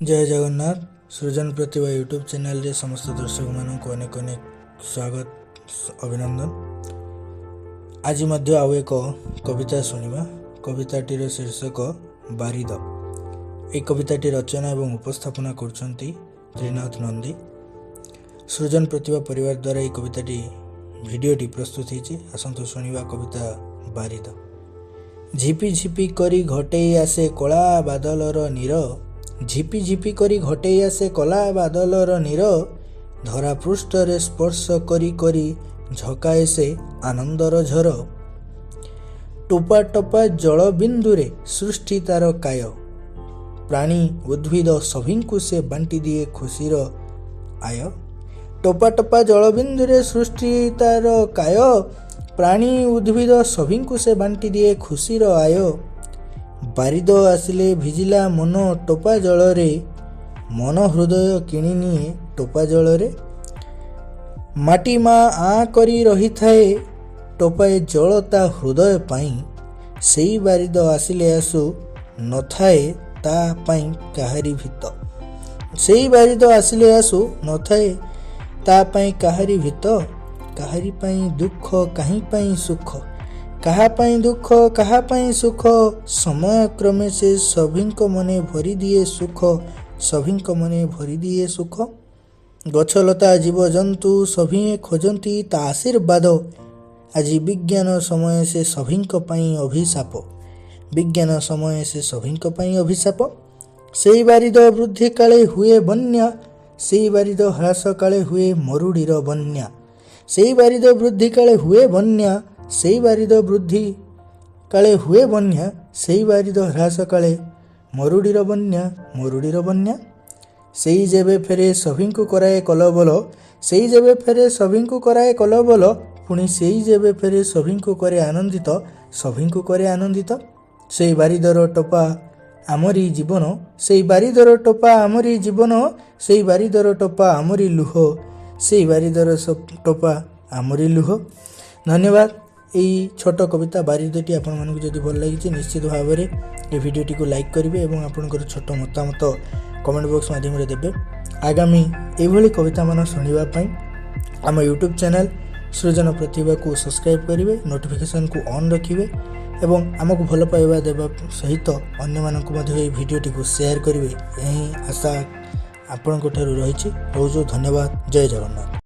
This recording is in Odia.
ଜୟ ଜଗନ୍ନାଥ। ସୃଜନ ପ୍ରତିଭା ୟୁଟ୍ୟୁବ୍ ଚ୍ୟାନେଲରେ ସମସ୍ତ ଦର୍ଶକମାନଙ୍କୁ ଅନେକ ଅନେକ ସ୍ୱାଗତ, ଅଭିନନ୍ଦନ। ଆଜି ମଧ୍ୟ ଆଉ ଏକ କବିତା ଶୁଣିବା। କବିତାଟିର ଶୀର୍ଷକ ବାରିଦ। ଏହି କବିତାଟି ରଚନା ଏବଂ ଉପସ୍ଥାପନା କରୁଛନ୍ତି ତ୍ରିନାଥ ନନ୍ଦୀ। ସୃଜନ ପ୍ରତିଭା ପରିବାର ଦ୍ୱାରା ଏହି କବିତାଟି, ଭିଡ଼ିଓଟି ପ୍ରସ୍ତୁତ ହେଇଛି। ଆସନ୍ତୁ ଶୁଣିବା କବିତା ବାରିଦ। ଝିପି ଝିପି କରି ଘଟେଇ ଆସେ କଳା ବାଦଲର ନୀର। ଝିପି ଝିପି କରି ଘଟେଇ ଆସେ କଳା ବାଦଲର ନୀର। ଧରା ପୃଷ୍ଠରେ ସ୍ପର୍ଶ କରି କରି ଝକାଏ ସେ ଆନନ୍ଦର ଝର। ଟୋପା ଟୋପା ଜଳବିନ୍ଦୁରେ ସୃଷ୍ଟି ତାର କାୟ। ପ୍ରାଣୀ ଉଦ୍ଭିଦ ସଭିଙ୍କୁ ସେ ବାଣ୍ଟି ଦିଏ ଖୁସିର ଆୟ। ଟୋପା ଟୋପା ଜଳବିନ୍ଦୁରେ ସୃଷ୍ଟି ତାର କାୟ। ପ୍ରାଣୀ ଉଦ୍ଭିଦ ସଭିଙ୍କୁ ସେ ବାଣ୍ଟି ଦିଏ ଖୁସିର ଆୟ। ବାରିଦ ଆସିଲେ ଭିଜିଲା ମନ ଟୋପା ଜଳରେ। ମନ ହୃଦୟ କିଣି ନିଏ ଟୋପା ଜଳରେ। ମାଟି ମା ଆଁ କରି ରହିଥାଏ ଟୋପାଏ ଜଳ ତା ହୃଦୟ ପାଇଁ। ସେଇ ବାରିଦ ଆସିଲେ ଆସୁ, ନଥାଏ ତା ପାଇଁ କାହାରି ଭିତ। ସେଇ ବାରିଦ ଆସିଲେ ଆସୁ, ନଥାଏ ତା ପାଇଁ କାହାରି ଭିତ। କାହାରି ପାଇଁ ଦୁଃଖ, କାହିଁ ପାଇଁ ସୁଖ? କାହା ପାଇଁ ଦୁଃଖ, କାହା ପାଇଁ ସୁଖ? ସମୟ କ୍ରମେ ସେ ସଭିଙ୍କ ମନେ ଭରିଦିଏ ସୁଖ। ସଭିଙ୍କ ମନେ ଭରିଦିଏ ସୁଖ। ଗଛଲତା, ଜୀବଜନ୍ତୁ ସଭିଏଁ ଖୋଜନ୍ତି ତା ଆଶୀର୍ବାଦ। ଆଜି ବିଜ୍ଞାନ ସମୟ ସେ ସଭିଙ୍କ ପାଇଁ ଅଭିଶାପ। ବିଜ୍ଞାନ ସମୟ ସେ ସଭିଙ୍କ ପାଇଁ ଅଭିଶାପ। ସେଇ ବାରିଦ ବୃଦ୍ଧି କାଳେ ହୁଏ ବନ୍ୟା। ସେଇ ବାରିଦ ହ୍ରାସ କାଳେ ହୁଏ ମରୁଡ଼ିର ବନ୍ୟା। ସେଇ ବାରିଦ ବୃଦ୍ଧି କାଳେ ହୁଏ ବନ୍ୟା। ସେଇ ବାରିଦ ବୃଦ୍ଧି କାଳେ ହୁଏ ବନ୍ୟା। ସେଇ ବାରିଦ ହ୍ରାସ କାଳେ ମରୁଡ଼ିର ବନ୍ୟା, ମରୁଡ଼ିର ବନ୍ୟା। ସେଇ ଯେବେ ଫେରେ ସଭିଙ୍କୁ କରାଏ କଲବଲ। ସେଇ ଯେବେ ଫେରେ ସଭିଙ୍କୁ କରାଏ କଲବଲ। ପୁଣି ସେଇ ଯେବେ ଫେରେ ସଭିଙ୍କୁ କରେ ଆନନ୍ଦିତ। ସଭିଙ୍କୁ କରେ ଆନନ୍ଦିତ। ସେଇ ବାରିଦର ଟୋପା ଆମରି ଜୀବନ। ସେଇ ବାରିଦର ଟୋପା ଆମରି ଜୀବନ। ସେଇ ବାରିଦର ଟୋପା ଆମରି ଲୁହ। ସେଇ ବାରିଦର ଟୋପା ଆମରି ଲୁହ। ଧନ୍ୟବାଦ। ଏଇ ଛୋଟ କବିତା ବାରିଦଟି ଆପଣମାନଙ୍କୁ ଯଦି ଭଲ ଲାଗିଛି, ନିଶ୍ଚିତ ଭାବରେ ଏ ଭିଡ଼ିଓଟିକୁ ଲାଇକ୍ କରିବେ ଏବଂ ଆପଣଙ୍କର ଛୋଟ ମତାମତ କମେଣ୍ଟ ବକ୍ସ ମାଧ୍ୟମରେ ଦେବେ। ଆଗାମୀ ଏଇଭଳି କବିତାମାନ ଶୁଣିବା ପାଇଁ ଆମ ୟୁଟ୍ୟୁବ୍ ଚ୍ୟାନେଲ୍ ସୃଜନ ପ୍ରତିଭାକୁ ସବସ୍କ୍ରାଇବ୍ କରିବେ, ନୋଟିଫିକେସନ୍କୁ ଅନ୍ ରଖିବେ ଏବଂ ଆମକୁ ଭଲ ପାଇବା ଦେବା ସହିତ ଅନ୍ୟମାନଙ୍କୁ ମଧ୍ୟ ଏହି ଭିଡ଼ିଓଟିକୁ ସେୟାର କରିବେ, ଏହି ଆଶା ଆପଣଙ୍କ ଠାରୁ ରହିଛି। ରହୁଛୁ, ଧନ୍ୟବାଦ। ଜୟ ଜଗନ୍ନାଥ।